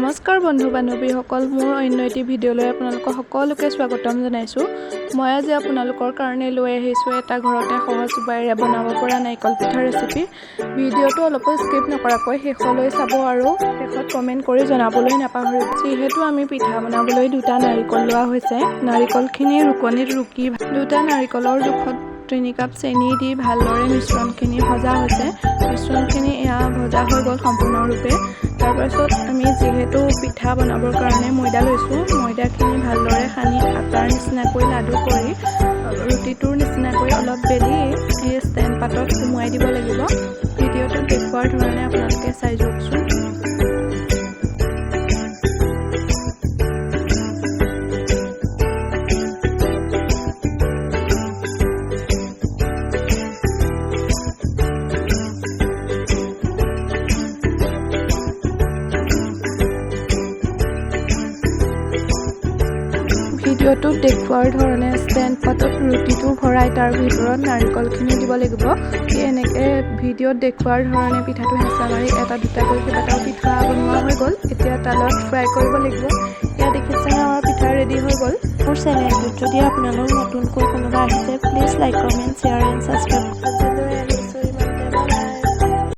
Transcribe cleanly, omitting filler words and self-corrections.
নমস্কাৰ বন্ধু বান্ধৱীসকল, মোৰ অন্য এটি ভিডিঅ'লৈ আপোনালোকক সকলোকে স্বাগতম জনাইছোঁ। মই আজি আপোনালোকৰ কাৰণে লৈ আহিছোঁ এটা ঘৰতে সহজ উপায়েৰে বনাব পৰা নাৰিকল পিঠাৰ ৰেচিপি। ভিডিঅ'টো অলপো স্কিপ নকৰাকৈ শেষলৈ চাব আৰু শেষত কমেণ্ট কৰি জনাবলৈ নাপাহৰিব। যিহেতু আমি পিঠা বনাবলৈ দুটা নাৰিকল লোৱা হৈছে, নাৰিকলখিনি ৰুকনিত ৰুকি দুটা নাৰিকলৰ জোখত 3 কাপ চেনি দি ভালদৰে মিশ্ৰণখিনি ভজা হৈছে। মিশ্ৰণখিনি এয়া ভজা হৈ গ'ল সম্পূৰ্ণৰূপে। তাৰপাছত আমি যিহেতু পিঠা বনাবৰ কাৰণে ময়দা লৈছোঁ, ময়দাখিনি ভালদৰে সানি আটাৰ নিচিনাকৈ লাডু কৰি ৰুটিটোৰ নিচিনাকৈ অলপ বেলি এই ষ্টেণ্ড পাতত সুমুৱাই দিব লাগিব। ভিডিঅ'টোত দেখুওৱাৰ ধৰণে আপোনালোকে চাই যাওকচোন। ভিডিঅ'টোত দেখুওৱাৰ ধৰণে ষ্টেণ্ড পাতত ৰুটিটো ভৰাই তাৰ ভিতৰত নাৰিকলখিনি দিব লাগিব। এনেকৈ ভিডিঅ'ত দেখুওৱাৰ ধৰণে পিঠাটো হেঁচা মাৰি এটা দুটাকৈ কেইবাটাও পিঠা বনোৱা হৈ গ'ল। এতিয়া তেলত ফ্ৰাই কৰিব লাগিব। এয়া দেখিছে, আমাৰ পিঠা ৰেডি হৈ গ'ল। মোৰ চেনেলটোত যদি আপোনালোক নতুনকৈ কোনোবা আহিছে, please like, comment, share and subscribe. আজিলৈ